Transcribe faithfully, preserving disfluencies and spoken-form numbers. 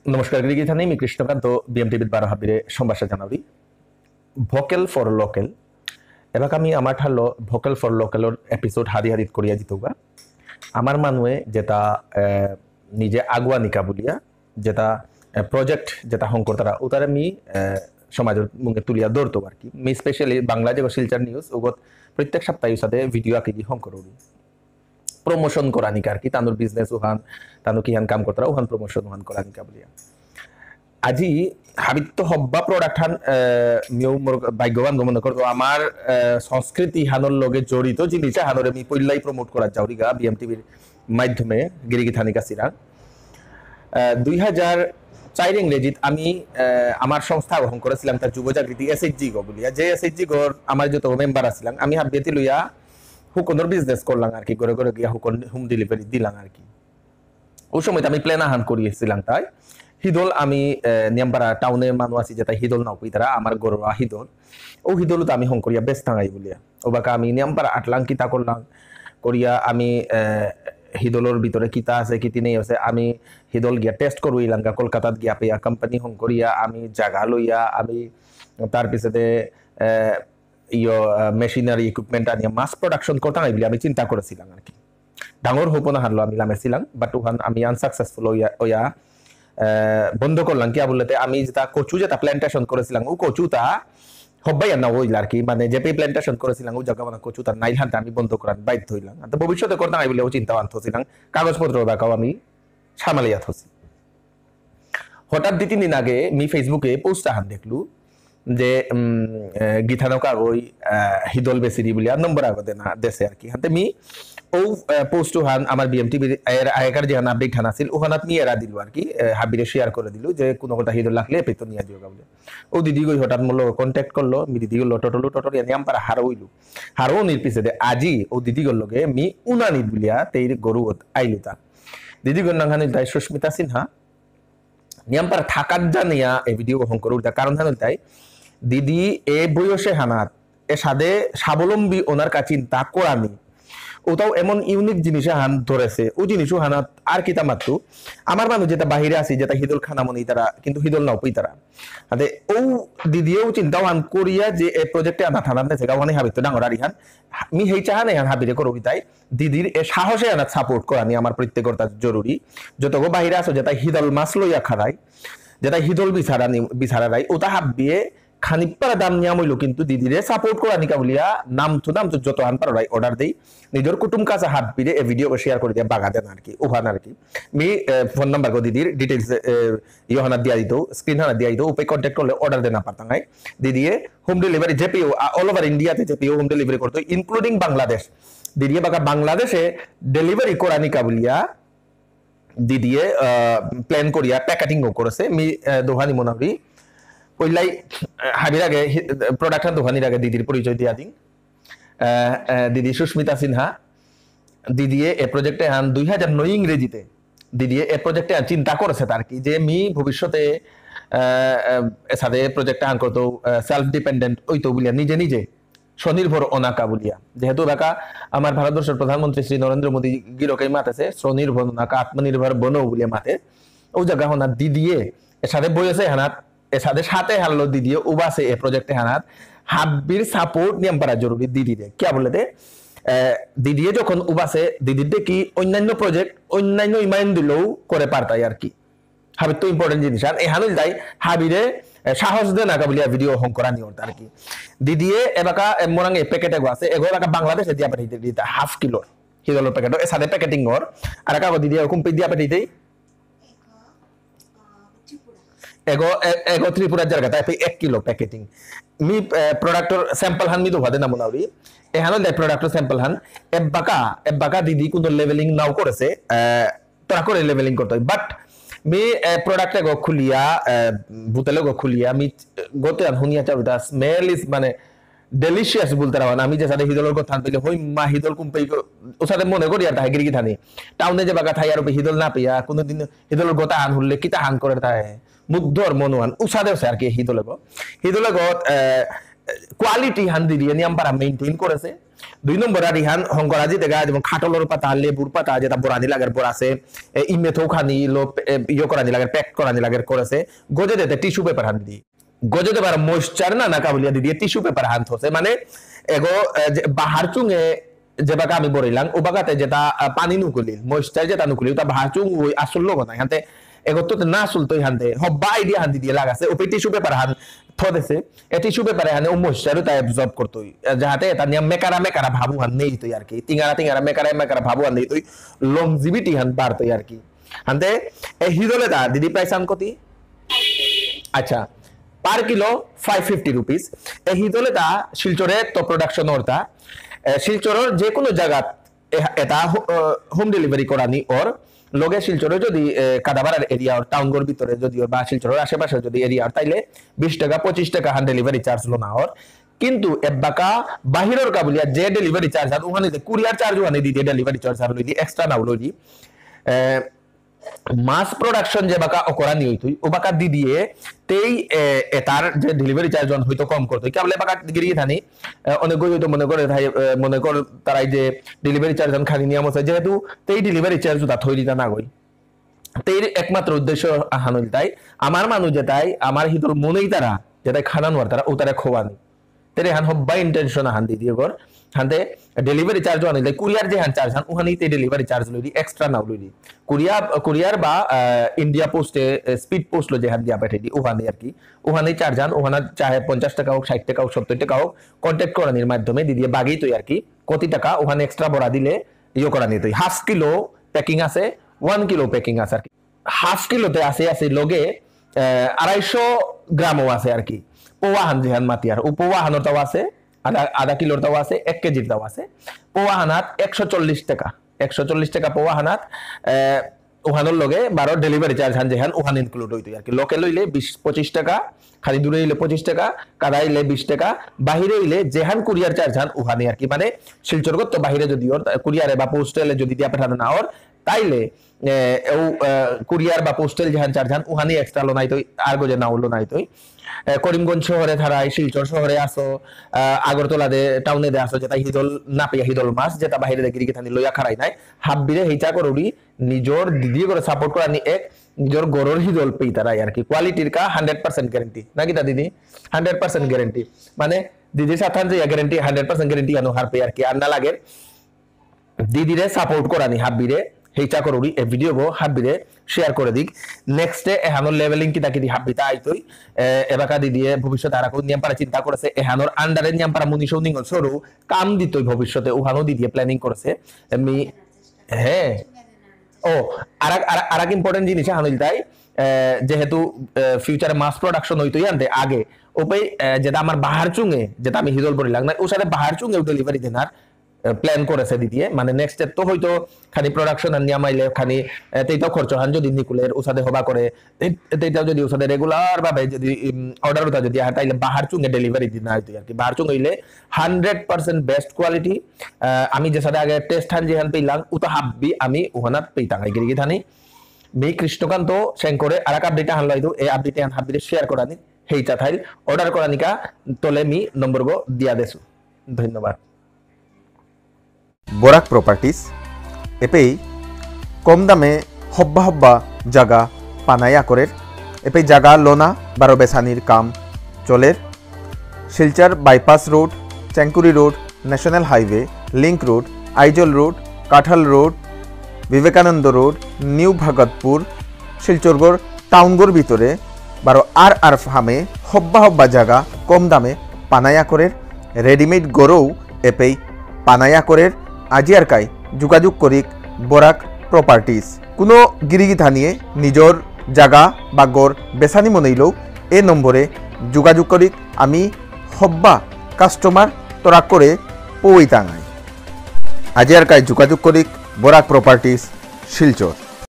নমস্কার, গিরিগিথানি, মি কৃষ্ণকান্ত, বিএমটিভিত বারো হাবিরে সম্ভাষা জানাউরি। Vocal for local. এবাকা আমি আমার ঠারলো ভোকাল ফর লোকালর এপিসোড হাদি হাদিত করিয়া দিতৌগা। আমার মানুয়ে যেতা, এ, নিজে আগুয়া নিকা বুলিয়া, যেতা, এ, প্রজেক্ট যেতা হঙকরতারা, উতারে মি, এ, সমাজর মুঙে তুলিয়া ধরতো আর কি। মি স্পেশালি বাংলা যে শিলচর নিউজ, উগত প্রত্যেক সপ্তাহে উসাদে ভিডিও আকিদি হঙকরুরি। প্রমোশন করানিকা আর কি, তানুর বিজনেস উহান, তানু কিহান কাম করতারা, উহান প্রমোশন উহান করানিকা বুলিয়া। আজি হাবিত্ত হব্বা প্রোডাক্ট হান, আহ, মিউ মোর ভাগ্যবান গমন করতো, আমার, আহ, সংস্কৃতি হানর লগে জড়িত জিনিস হানরে মি পইলাই প্রমোট করা যাউরিগা বিএমটিভির মাধ্যমে গিরিগিথানি কাছিরাং। আহ, দুই হাজার চার ইংরেজিত আমি, আহ, আমার সংস্থা গ্রহণ করেছিলাম তার যুব জাগৃতি এসএইচজি গো বুলিয়া, যে এসএইচজি গর আমার যত মেম্বার আছিলাম, আমি হাবিয়ে তিলয়া হুকনর বিজনেস করলাম আর কি, ঘরে ঘরে গিয়া হুকন হোম ডেলিভারি দিলাম আর কি। ওই সময় তো আমি প্ল্যান আহান করিয়েছিলাম তাই হিদল আমি, আহ, নিয়ামপাড়া টাউনে মানু আছি যেতা হিদল নাও কইতারা আমার ঘরোয়া হিদল। ও হিদল তো আমি হঙকরিয়া বেশ থাঙাই বুলিয়া। ওবাকা আমি নিয়ামপাড়া আটলাং কিতা করলাম, করিয়া আমি, আহ, হিদলর ভিতরে কিতা আছে, কিতি নেই আছে, আমি হিদল গিয়া টেস্ট করু ইলাঙ্গা কলকাতাত গিয়া পেয়া কোম্পানি হঙকরিয়া আমি জায়গা লইয়া আমি তার পিছতে, আহ, ইয়ো, আহ, মেশিনারি ইকুইপমেন্ট আনিয়া মাস প্রোডাকশন করতাম এই বুলিয়া আমি চিন্তা করেছিলাম আর কি। ডাঙর হপনা হারলো আমি লামেছিলাম, বাট ওহান আমি আনসাকসেসফুল ওয়া, ওয়া, আহ, বন্ধ করলাম। কি বলতে আমি যেতা কচু যেতা প্ল্যান্টেশন করেছিলাম, ও কচুতা হব্বাই না হইল আর কি, মানে যে প্ল্যান্টেশন করেছিলাম, ও জায়গা মানে কচুতা নাইল হানতে আমি বন্ধ করার বাধ্য হইলাম। তো ভবিষ্যতে করতাম এই বুলিয়া ও চিন্তা আনতেছিলাম, কাগজপত্র দেখাও আমি সামালিয়া থসি। হঠাৎ দুই তিন দিন আগে মি ফেসবুকে পোস্ট আহান দেখলু যে, উম, এ, গিথানক আগই, আহ, হিদল বেসিরি বুলিয়া নম্বর আগ দেনা দেসে আর কি। হাতে মি ও, আহ, পোস্ট হান আমার বিএমটিভি এর আগেকার যে হান আপডেট হান আছিল, ওহানাত মি এরা দিলু আর কি, আহ, হাবিরে শেয়ার করে দিলু যে কোনো কথা হিদল লাগলে পেতো নিয়ে দিও বুলে। ও দিদি গই হঠাৎ মোর লগে কন্ট্যাক্ট করলো, মি দিদি গো টটলু টটল ইয়ানি আম পারা হারো হইলু। হারো নির পিছে দে আজি ও দিদি গর লগে মি উনানি বুলিয়া তেইর গরুত আইলু তা। দিদি গর নাঙহানি তাই সুস্মিতা সিনহা। নিয়ামপারা থাকাত জানিয়া এই ভিডিও গ্রহণ করুর। তার কারণ হান তাই দিদি এ বয়সে হানাত এ সাদে স্বাবলম্বী ওনার কাছে চিন্তা করানি। ওটাও এমন ইউনিক জিনিস হান ধরেছে। ও জিনিস হানাত আর কিতা মাতু। আমার মানুষ যেটা বাহিরে আছি, যেটা হিদল খানা মনে তারা, কিন্তু হিদল নাও পই তারা। হাতে ও দিদিও চিন্তা হান করিয়া যে এ প্রজেক্টে আনা থানাত নেছে গাওয়ানি হাবিত ডাঙর আরি হান। মি হেই চাহানে হান হাবিরে করো তাই। দিদির এ সাহসে আনাত সাপোর্ট করানি আমার প্রত্যেকটা জরুরি। যতগো বাহিরে আসো, যেটা হিদল মাছ লইয়া খারাই, যেটা হিদল বিচারানি, বিচারারাই, ওটা হাবিয়ে খানিকপারা দাম নিয়াম হইলো, কিন্তু দিদিরে সাপোর্ট করানিকা বুলিয়া নাম তো নাম তো যত হান পারাই অর্ডার দেই। নিজের কুটুম কাছে হাবিরে এ ভিডিও শেয়ার করে দিয়ে বাগা দেন আর কি, ওহান আর কি। মি, এ, ফোন নাম্বার গো দিদির ডিটেলস, এ, ইয়ে হানা দিয়া দিত, স্ক্রিন হানা দিয়া দিত, উপরে কন্ট্যাক্ট করলে অর্ডার দেনা পারতাম। দিদিয়ে হোম ডেলিভারি যেপেও, আ, অল ওভার ইন্ডিয়াতে যেপেও হোম ডেলিভারি করতো, ইনক্লুডিং বাংলাদেশ। দিদিয়ে বাকা বাংলাদেশে ডেলিভারি করানিকা বুলিয়া দিদিয়ে, আ, প্ল্যান করিয়া প্যাকেটিং ও করেছে। মি, আ, দোহানি মোনাবি। পইলাই, আ, হাবির আগে হি-, প্রোডাকশন দোহানির আগে দিদির পরিচয় দিয়া দিন। আ, আ, দিদি সুস্মিতা সিনহা। দিদিয়ে এ প্রজেক্টে হান দুই হাজার নয় ইংরেজিতে। দিদিয়ে এ প্রজেক্টে হান চিন্তা করেছে তার কি, যে মি ভবিষ্যতে, আ, আ, এসাদে প্রজেক্ট হান করতো, আ, সেলফ ডিপেন্ডেন্ট ওই তো বুলিয়া নিজে নিজে স্বনির্ভর অনাকা বুলিয়া। যেহেতু এবাকা আমার ভারতবর্ষের প্রধানমন্ত্রী শ্রী নরেন্দ্র মোদী গিরকেই মাতেছে স্বনির্ভর অনাকা, আত্মনির্ভর বনো বুলিয়া মাতে। ও জায়গা হনা দিদিয়ে এসাদে বয়সে হানাত, এসাদে সাথে হারলো দিদিয়ে উবাসে এ প্রজেক্টে হানাত হাব্বির সাপোর্ট নিয়াম পারা জরুরি দিদিরে। কিয়া বলে দে, এ, দিদিয়ে যখন উবাসে দিদির দেখি অন্যান্য প্রজেক্ট, অন্যান্য ইমাইন দিলেও করে পারতাই আর কি। হাবির তো ইম্পর্টেন্ট জিনিস। আর এহান হইল তাই হাবিরে, এ, সাহস দেন আগা বুলিয়া ভিডিও হং করা নিয়ে আর কি। দিদিয়ে এবাকা, এ, মোরাং এ প্যাকেট এগো আছে, এগো এবাকা বাংলাদেশে দিয়া পাঠাই দিতা হাফ কিলো হিদলর প্যাকেট, এসাদে প্যাকেটিং অর। আর কাগো দিদিয়ে এরকম পে দিয়া পাঠাই দেই। এগো, এ-, এগো ত্রিপুরার জায়গা, তাই এক কিলো প্যাকেটিং। মি, এ, প্রোডাক্টর স্যাম্পল হান মি দোভাদে নামুনাউরি। এহানো দে প্রোডাক্টর স্যাম্পল হান। এবাকা, এবাকা দিদি কোনো লেভেলিং নাও করেছে, এ, তোরা করে লেভেলিং করতে হয়। বাট মি, এ, প্রোডাক্ট এগো খুলিয়া, এ, বোতল এগো খুলিয়া, মি, এ, গোতে আন হুনিয়া চাউরি, the smell is মানে ডেলিশিয়াস বলতে রাখা। আমি যে সাথে হিদলর কথা আনতে হই মা হিদল কুম্পাই কো-, ও সাথে মনে করি আর তাহে গিরি গিথানি। টাউনে যে বাগা থাই আর ওপে হিদল না পেয়া, কোনোদিন হিদলর গোতা হান হুললে কিতা হান করে তাহে। মুগ্ধর মনোয়ান, উসাদে আছে আর কি হিদল এগো। হিদল এগো, এ, কোয়ালিটি হান দিদি নিয়াম পারা মেইনটেইন করেসে। দুই নম্বর আর ইহান হংকরাজি দেগা যেমন খাটলর পাতা, লেবুর পাতা, যেতা বরানি লাগের বরাসে, এ, ইমে থৌ খানি লো, এ, ইয়ো করানি লাগের, প্যাক করানি লাগের করেসে, গজে দেতে টিস্যু পেপার হান দিদি। গজে দেবার ময়েশ্চার না না কাবুলিয়া দিদি টিস্যু পেপার হান থসে, মানে, এগো, এ, যে বাহার চুঙে যেবাকা আমি বরিলাং, উবাকাতে যেতা, আ, পানি নুকুলিল, ময়েশ্চার যেতা নুকুলিল, উতা বাহার চুঙ ওই আসল লোক নাই, হানতে এগো তো না আসল তো হানতে, হব্বা আইডিয়া হান দিদি লাগাসে, উপে টিস্যু পেপার হান থদেসে, এ টিস্যু পেপারে হানে ও ময়েশ্চার উতা অ্যাবজর্ব করতই, এ, যাহাতে এতা নিয়া মেকারা মেকারা ভাবু হান নেই তো আর কি, তিঙারা তিঙারা মেকারা মেকারা ভাবু হান নেই তো, লংজিভিটি হান বাড়তই আর কি। হানতে, এ হিদলে তা দিদি প্রাইস হান কতি? আচ্ছা, per kilo five fifty rupees। এ হিদলে তা শিলচরে তো প্রোডাকশন অরতা, এ, শিলচরর যে কোনো জাগাত এ-, এতা হো-, আ, হোম ডেলিভারি করানি অর, লগে শিলচরে যদি, এ, কাদাবাড়ার এরিয়া অর, টাউনগর ভিতরে যদি অর, বা শিলচরর আশেপাশে যদি এরিয়া অর, তাইলে বিশ টাকা, পঁচিশ টাকা হান ডেলিভারি চার্জ লোনা অর। কিন্তু এবাকা বাহিরর কাবুলিয়া যে ডেলিভারি চার্জ আর উহানি দে, কুরিয়ার চার্জ উহানি দিদি ডেলিভারি চার্জ আর লইলি, এক্সট্রা নাও লইলি। এ, মাস প্রোডাকশন যে বাকা অকরানি হইতই, ও বাকা দিদিয়ে তেই, এ, এতার যে ডেলিভারি চার্জ অন হয়তো কম করতই। কি বলে বাকা গিরি থানি, এ, অনেক হয়তো মনে করে থাই, এ, মনে কর তারাই যে ডেলিভারি চার্জ অন খানি নিয়ম আছে, যেহেতু তেই ডেলিভারি চার্জ উতা থই দিতা না গই। তেই একমাত্র উদ্দেশ্য আহান হইল তাই, আমার মানুষ যেতাই, আমার হিতর মনেই তারা, যেতাই খানা নোয়ার তারা, ও তারা খোয়ানি। তেরে হান হব্বা ইন্টেনশন আহান দিদি গর। হানতে ডেলিভারি চার্জ আনি দে, কুরিয়ার যে হান চার্জ হান, উহানি তে ডেলিভারি চার্জ লইলি, এক্সট্রা নাও লইলি। কুরিয়ার, কুরিয়ার বা, আহ, ইন্ডিয়া পোস্টে, এ, স্পিড পোস্ট লো যে হান দিয়া পাঠাই দি, উহানি আর কি। উহানি চার্জ হান, উহানা চাহে পঞ্চাশ টাকা হোক, ষাট টাকা হোক, সত্তর টাকা হোক, কন্ট্যাক্ট করানির মাধ্যমে দিদিয়ে বাগেই তো আর কি। কতি টাকা, উহানি এক্সট্রা বড়া দিলে, ইয়ে করানি তো। হাফ কিলো প্যাকিং আছে, ওয়ান কিলো প্যাকিং আছে আর কি। হাফ কিলোতে আছে, আছে লগে, আহ, আড়াইশো গ্রামও আছে আর কি। পোয়া হান যেহান মাতি আর, ও পোয়া হানর তাও আছে, আধা, আধা কিলোর তাও আছে, এক কেজির তাও আছে। পোয়া হানাত একশো চল্লিশ টাকা, একশো চল্লিশ টাকা পোয়া হানাত, আহ, ওহানোর লগে বারো ডেলিভারি চার্জ হান যেহান ওহান ইনক্লুড হইতো আর কি। লোকে লইলে বিশ, পঁচিশ টাকা, খালি দূরে হইলে পঁচিশ টাকা, কাদা হইলে বিশ টাকা, বাহিরে হইলে যেহান কুরিয়ার চার্জ হান ওহানে আর কি। মানে শিলচরগত তো বাহিরে যদি ওর, কুরিয়ারে বা পোস্টালে যদি দিয়া পাঠানো না ওর, তাইলে, এ, ও, এ, কুরিয়ার বা পোস্টাল যেহান চার্জ হান, উহানি এক্সট্রা লো নাই তো, আর গজে নাও লো নাই তো। এ, করিমগঞ্জ শহরে থারাই, শিলচর শহরে আসো, আ, আগরতলা দে, টাউনে দে আসো, যেতা হিদল না পেয়া হিদল মাছ, যেতা বাহিরে দে গিরি গিথানি লইয়া খারাই নাই, হাব্বিরে হেইচা করুরি, নিজর দিদি করে সাপোর্ট করানি এক, নিজর গরর হিদল পেইতারাই আর কি। কোয়ালিটির কা হান্ড্রেড পার্সেন্ট গ্যারান্টি। না কিতা দিদি? Hundred percent guarantee. মানে দিদির সাথে যে গ্যারান্টি, হান্ড্রেড পার্সেন্ট গ্যারান্টি আনো হার পে আর কি, আর না লাগে। দিদিরে সাপোর্ট করানি হাব্বিরে, হেইচা করুরি, এ ভিডিও গো হাব্বিরে শেয়ার করে দিক। নেক্সটে এহানো লেভেলিং কিতা কিতি হাব্বিতা আইতই, এ, এবাকা দিদিয়ে ভবিষ্যতে আর কোন নিয়ম পারা চিন্তা করেছে, এহানোর আন্ডারে নিয়ম পারা মুনিশো নিঙ্গল সরু কাম দিতই ভবিষ্যতে, উহানো দিদিয়ে প্ল্যানিং করেছে। এমনি, হ্যাঁ। ও, আর এক, আর এক, আর এক ইম্পর্টেন্ট জিনিস হানো ইলতাই, এ, যেহেতু, এ, ফিউচারে মাস প্রোডাকশন হইতই আনতে আগে, ওপেই, এ, যেটা আমার বাহার চুঙে, যেটা আমি হিদল বলি লাগ না, ওর সাথে বাহার চুঙেও ডেলিভারি দেনার, এ, প্ল্যান করেছে দিদিয়ে। মানে নেক্সট স্টেপ তো হয়তো খানি প্রোডাকশন আর নিয়ামাইলে খানি, এ, তেইটাও খরচ হান যদি নিকুলের ওর সাথে হবা করে, এই, তেইটাও যদি ওর সাথে রেগুলার ভাবে যদি, উম, অর্ডার ওটা যদি আহে, তাইলে বাহার চুঙে ডেলিভারি দিনা হইতো আর কি। বাহার চুঙ হইলে হান্ড্রেড পার্সেন্ট বেস্ট কোয়ালিটি। আহ, আমি যে সাথে আগে টেস্ট হান যেহান পেলাম, উতা হাব্বি আমি ওহানাত পেইতাম। এই গিরি গিথানি, মি কৃষ্ণকান্ত শঙ্করে আর এক আপডেট হান লইতো, এই আপডেট হান হাব্বিরে শেয়ার করানি, হেইচা থাইল, অর্ডার করানিকা, তলে মি নম্বর গো দিয়া দেসু। ধন্যবাদ। বরাক প্রপার্টিজ, এপেই কম দামে হব্বা হব্বা জাগা পানায়া করের, এপেই জাগা লোনা বারো বেসানির কাম চলের। Silchar bypass road, Chengkuri road, national highway, link road, Aizawl road, Kathal road, Vivekananda road, new Bhagatpur, শিলচরগর টাউনগর ভিতরে বারো আর আর ফামে হব্বা হব্বা জাগা কম দামে পানায়া করের, রেডিমেড গরৌ এপেই পানায়া করের, আজি আর কাই যোগাযোগ করিক বরাক প্রপার্টিজ। কোনো গিরিগিথানিয়ে নিজর জাগা বা গর বেসানি মনেইলেও এ নম্বরে যোগাযোগ করিক, আমি হব্বা কাস্টমার তরাক করে পৌই তাঙাই। আজি আর কাই যোগাযোগ করিক বরাক প্রপার্টিজ শিলচর।